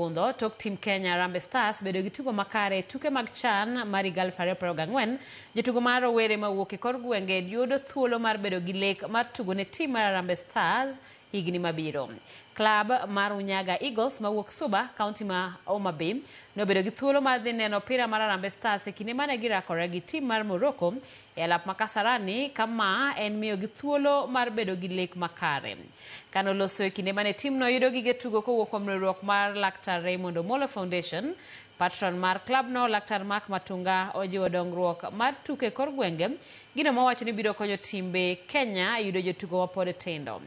Mogundho tok tim Kenya Harambee Stars bedo gi tugo makare e tuke mag CHAN mar higa 2024. Jotugo mar rowere mawuok e kor gwenge yudo thuolo mar bedo gi lek mar tugo ne tim mar Harambee Stars higni mabiro. Klab mar Unyaga Eagles mawuok Suba, kaunti ma Homa Bay, nobedo gi thuolo mar dhi neno opira mar Harambee Stars e kinde mane girakore gi tim mar Morocco e alap ma Kasarani ka ma en miyogi thuolo mar bedo gi lek makare. Kano loso e kinde mane timno yudo gige tugo kowuok kuom riwruok mar Laktar Raymond Omolo Foundation, patron mar klabno Laktar Mark Matunga ojiwo dongruok mar tuke e kor gwenge, gino mowacho ni biro konyo timbe Kenya yudo jotugo mapod tindo.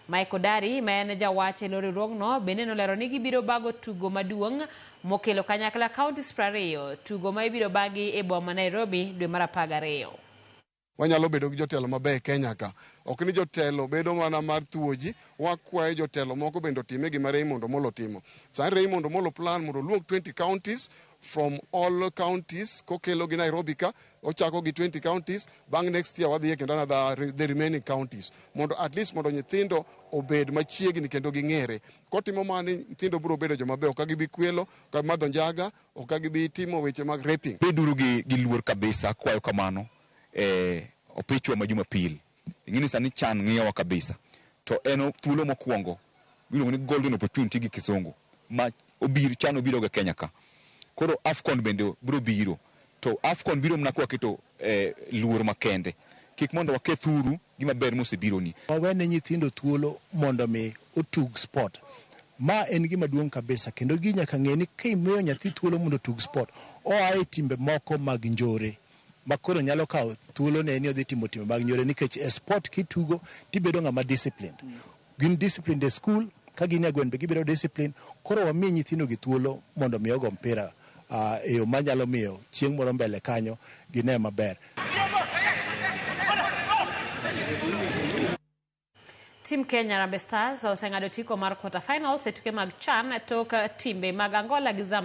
Mike Odari ma en jawach e lo riwruogno bende nolero ni gibiro bago tugo maduong' mokelo kanyakla counties 20, tugo ma ibiro bagi e boma ma Nairobi dwe mar 12. Wanyalo bedo gi jotelo maber e Kenya ka. Ok ni jotelo bedo mana mar thuo ji, wakwayo jotelo moko bende otime gima Raymond Omolo timo. Sani Raymond Omolo plan mondo oluong 20 counties from all counties kokelo gi Nairobi ka, ochako gi 20 counties, bang' next year wadhi kendo another the remaining counties. Mondo at least mondo nyithindo obed machiegni kendo ging'ere. Kotimo mani, nyithindo biro bedo joma beyo, ok gibi kwelo, ok gibi madho njaga, ok gibi timo weche mag raping. Beduru gi luor kabisa, akwayo kamano e opichwa ma Jumapil. Ing'eni sani CHAN ng'iyowa kabisa. To en thuolo mokwongo miluongo ni golden opportunity gi kisungu ma obiro CHAN obiro ga Kenya ka. Koro AFCON bende biro biro. To AFCON biro mana kwaketo luor makende. Kik mondo waketh uru gima ber mosebironi. Wawene nyithindo thuolo mondo mi otug sport. Ma en gima duong' kabisa kendo gi nyaka ng'e ni kimiyo nyathi thuolo mondo otug sport, oa e timbe moko mag njore ma koro nyalo kawo thuolo ne ni odhi timo timbe mag njore nikech e sport kitugo tibedo ng'ama disciplined. Gin disciplined e school, ka gin e gweng' be gibedo disciplined. Koro wami nyithindo gi thuolo mondo mi ogo mpira e yo manyalo miyo chieng' moro mbele kanyo gine maber. Tim Kenya Harambee Stars oseng'ado otiko mar quarter finals e tuke mag CHAN tok timbe mag Angola gi Zambia.